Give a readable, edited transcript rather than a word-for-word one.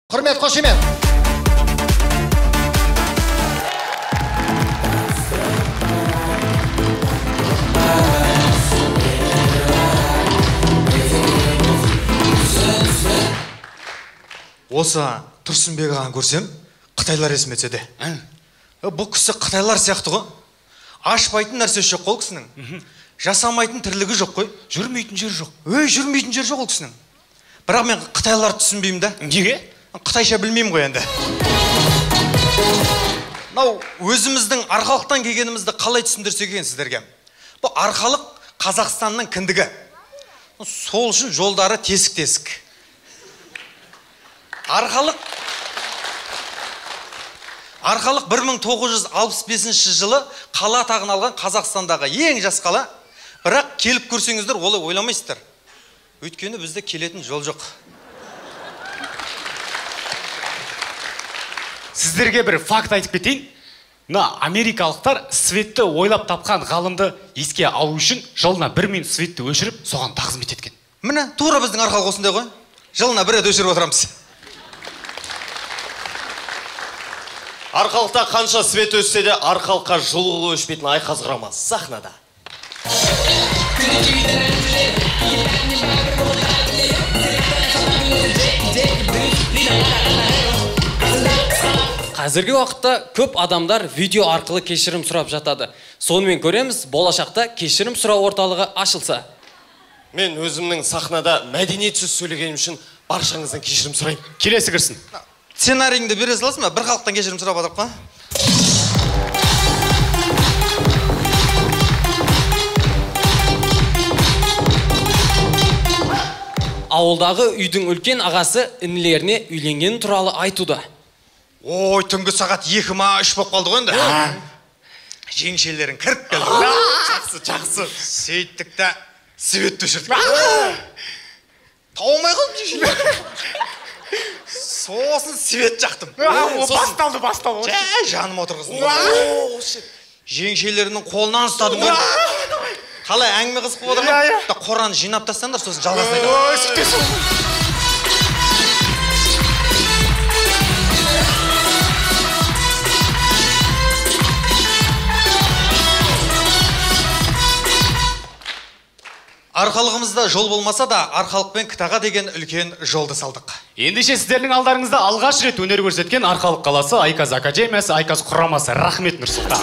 Құрмет, қошемет. Осы Тұрсынбек ағаны көрсем, қытайлар есіме түседі. Бұл кісі қытайлар сияқты ғой. Ашпайтын нәрсесі жоқ қой кісінің. Жасамайтын тірлігі жоқ қой. Жүрмейтін жер жоқ. Өй, жүрмейтін жер жоқ ол кісінің. Бірақ мен қытайларды түсінбеймін да. Неге? Қытайша білмеймін ғой енді. Мынау өзіміздің Арқалықтан келгенімізді қалай түсіндірсек екен сіздерге? Бұл Арқалық Қазақстанның кіндігі. Сол үшін жолдары тесік-тесік. Арқалық 1965 жылы қала атағын алған Қазақстандағы ең жас қала. Бірақ келіп көрсеңіздер, олай ойламайсыздар. Өйткені бізде келетін жол жоқ. Сіздерге бір факт айтып кетейін. Мына америкалықтар светті ойлап тапқан ғалымды еске алу үшін жылына 1 минут светті өшіріп, соған тағзым еткен. Міне, тура біздің Арқалық осындай ғой. Жылына бір рет өшіріп отырамыз. Арқалықта қанша свет өшсе де, Арқалыққа жылулы өшпейтін Айқаз құрама сахнада. Қазіргі уақытта көп адамдар видео арқылы кешірім сұрап жатады. Сонымен көреміз, болашақта кешірім сұрау орталығы ашылса. Мен өзімнің сахнада мәдениетсіз сөйлегенім үшін баршаңыздан кешірім сұраймын. Келесі кірсін. Сценарийіңді бере саласың ба? Бір халықтан кешірім сұрап отырып па? Ауылдағы үйдің үлкен ағасы інілеріне үйленгені туралы айтуда. Ой, түнгі сағат 2 ма 3 болып қалды ғой енді. Жеңшелерің кіріп келді. Жақсы, жақсы. Сөйттік та свет өшірдік. Таумай қалдым жеңшелер. Сосын свет жақтым. Басталды, басталды. Жай жаныма отырғыздым. Жеңшелерінің қолынан ұстадым ғой. Қалай, әңгіме қызық болып отыр ма? Қораны жинап тастаңдар, сосын жалғасын айтамын. Арқалығымызда жол болмаса да, Арқалық пен Кітаға деген үлкен жолды салдық. Ендеше сіздердің алдарыңызда алғаш рет өнер көрсеткен Арқалық қаласы Айказ Академиясы, Айказ құрамасы. Рахмет, Нұрсұлтан.